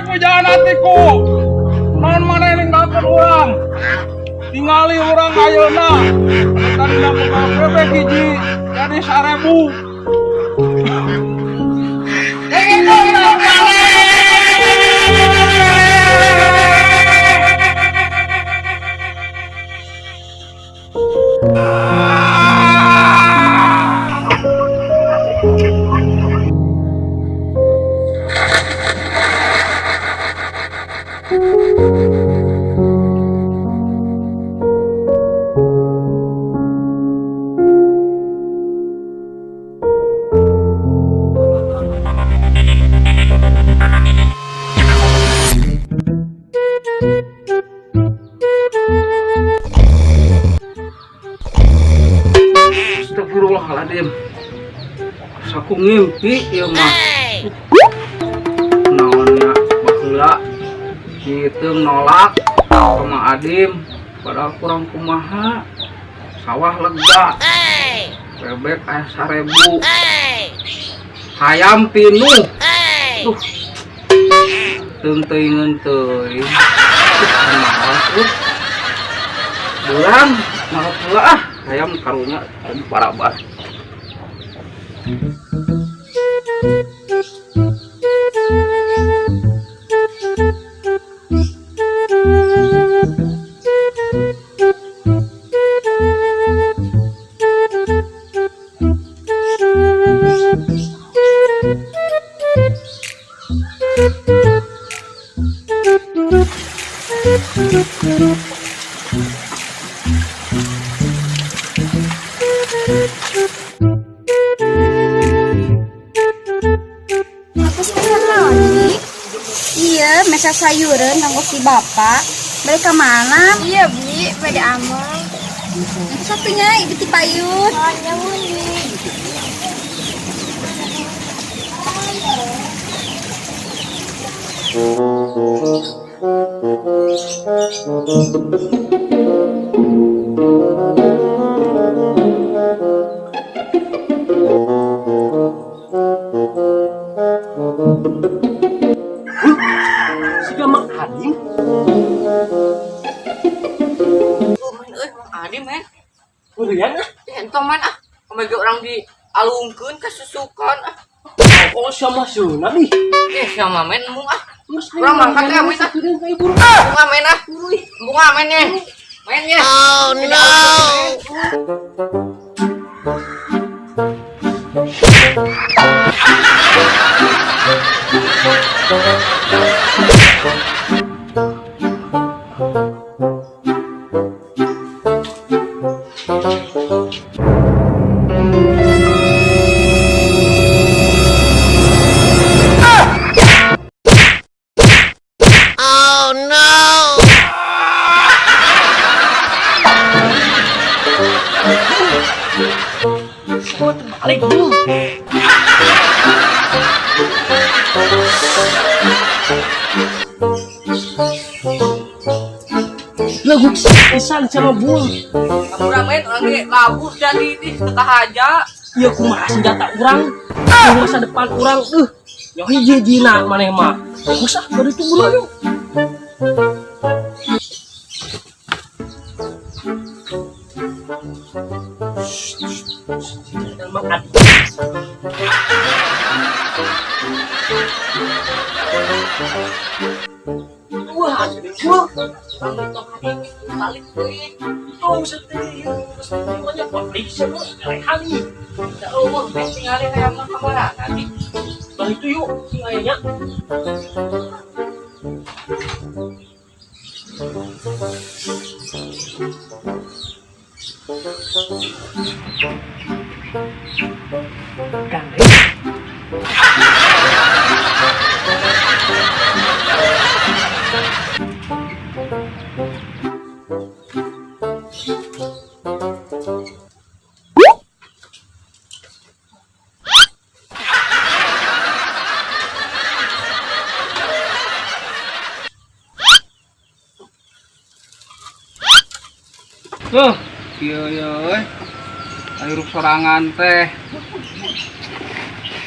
Pujaan hatiku. Naon maneh ninggalkeun urang? Tingali urang ayeuna. Anu tadina boga bebek hiji jadi 1000. Dengekeun maneh. Astagfirullahaladzim. Aku ngimpi ieu mah. Naonnya baheula kitu nolak sama Adim, padahal kurang kumaha, sawah lega, bebek aya 1000, hayam pinuh. Tuh, teung teuingeun teuing. Kumaha tuh beurang marot heula ah, hayam karunya tadi parabar. Aku sekarang naon, Bi? Iya, mesa sayuran kanggo si bapak. Balik ke mana? Iya, Bi, pada amang. Itu satunya ibu ti payun. Oh, nyamuni. Siga Mang Adim. Tuh, men, euy, Mang Adim, men. Urian ah. Eh, entong, men, ah. Kamari urang dialungkeun ka susukan, ah. Oh, sama seuna nih. Eh, sama men embung ah. Geus Urang mangkat ya, men, ah. Satureun ka ibu. Embung ah, men, ah. Embung ah, men, ye. Men, ye. Oh, no. Balik dulu. Lagu pisan sama bul. Urang, men, urang ge labuh jadi di teu kahaja. Ieu kumaha senjata urang? Masa depan urang Yo hiji-hijina maneh mah. Geus ah, bari tunggu yuk. Mang Adim. Wah, jadi gua Urang tong hadi balik deui. tong sedih, banyak balik semua lehan nih. Da eueuh men tingali hayam mah kamarana di. Bah itu yuk, sing aya. Gandeng. Tuh, ieu ieu euy. Hirup sorangan teh.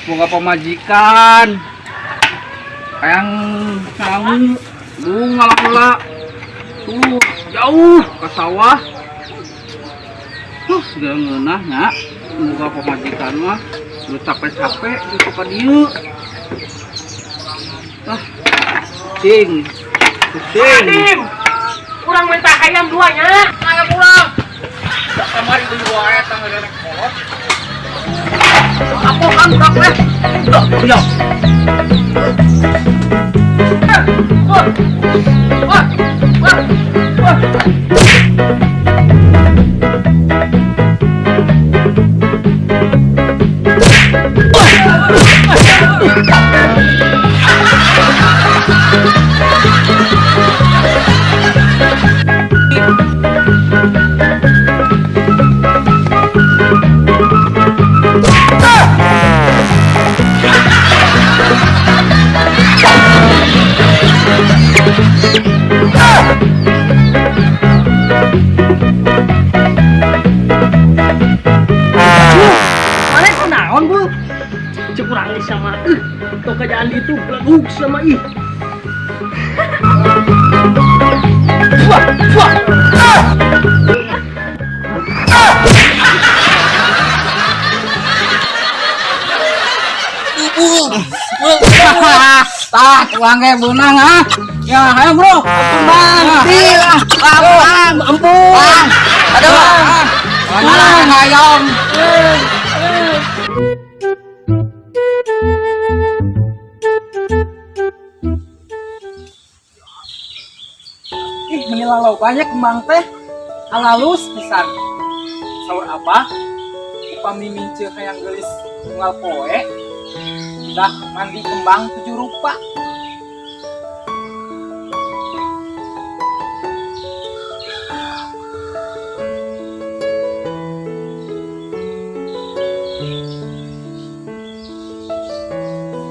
Boga pamajikan. Hayang sangu lu ngalak-ngalak tuh jauh ke sawah. Huh, segala ngeunah nya. Muga pamajikan mah lu capek-capek gitu ka dieu. Ah, cing. Pusing. Kurang minta ayam duanya. Ayam urang. Kamari beli wae tangga rek kolot. Apokan budak teh. Duh, ya. Wah. Wah. Wah. Wah. Mana kau naon bu? Cek urang geus sama tong kajaan itu beleguk sama ih. Wah, wah. Tah, urang ge beunang ah. Ya, ayo bro. Ampun bang. Bang, bang, ampun. Bang. Aduh. Bang, ayam. Ih, meni banyak kembang teh. Halalus pisan. Saur abah, upami minceu hayang geulis unggal poe, udah mandi kembang 7 rupa.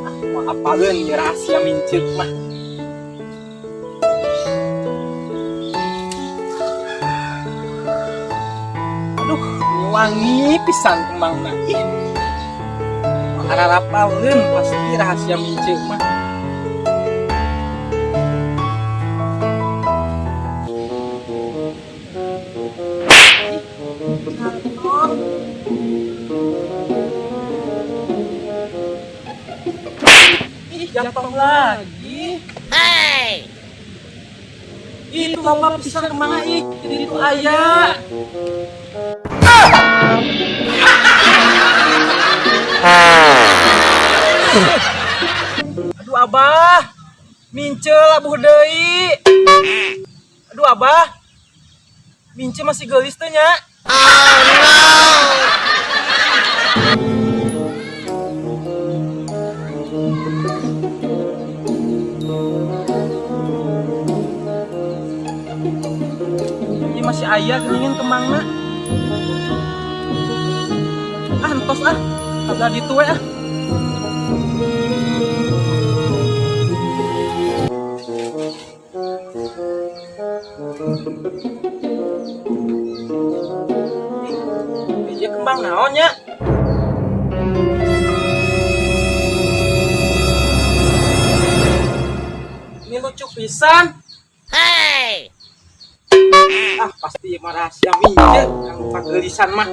Ah, mau apaleun ieu rahasia minceu mah. Aduh, wangi pisan kembangna. Ih, ararapaleun pasti rahasia minceu mah. Ih, jatuh lagi. Hey. Itu lomba pisan kemana ih? Jadi itu ayah. Aduh abah, mince labuh deui. Aduh abah, mince masih geulis teh nya. Oh no. Ini masih ayah keringin kemangna. Ah, entos ah, ada ditu we ah. Iya kembang naon nya? Ini lucu pisan. Hey. Ah, pasti mah rahasia mince kang pageulisan mah.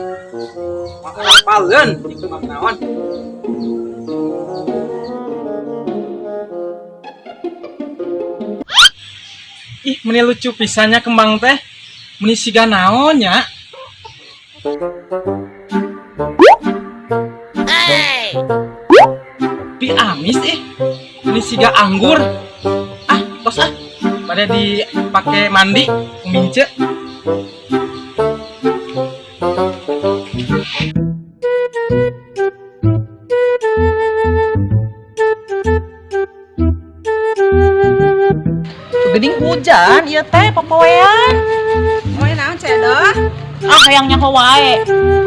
Maka apaleun di kembang naon. Ih, meni lucu pisannya kembang teh. Meni siga naon nya? Hey. Pi amis ih. Meni siga anggur. Ah, tos ah. Pada dipakai mandi mince. Geuning hujan ieu teh popoean. Moe naon cedoh? Ah, hayang nyaho wae.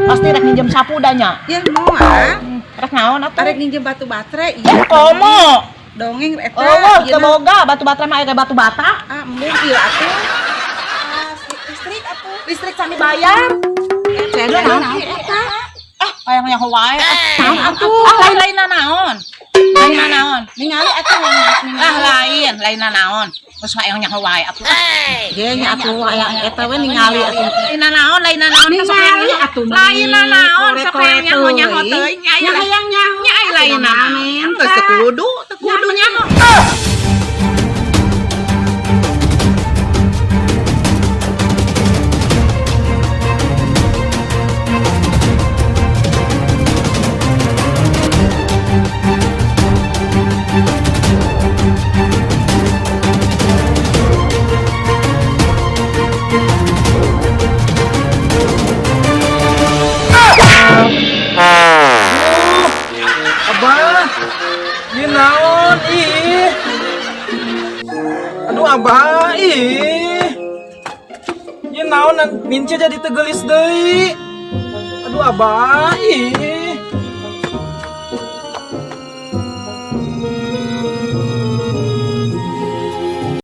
Pasti rek minjem sapu da nya. Ya moal. Rek naon atuh? Arek minjem batu baterai ieu. Komo. Dongeng eta. Oh, teu boga batu baterai mah aya batu bata. Ah, embung ieu atuh. Ah, listrik atuh. Listrik sami bayar. Cedoh naon eta? Ah, hayang nyaho wae. Naon atuh? Ah, lain-lain naon. Lain naon? Ningali atuh. Ah, lain, lain naon. Geus hayang nyaho wae atuh. Ge nya atuh aya eta we ningali atuh. Lain naon, lain naon sok hayang Ningali atuh. Lain naon sok hayang nyaho nyaho teuing nya Nya hayang nyaho. Nya ai lain naon. Geus teu kudu, teu kudu nyaho. Abah, ini naon ih. Aduh abah, ih. Ini naon mince jadi teu geulis deui. Aduh abah, ih.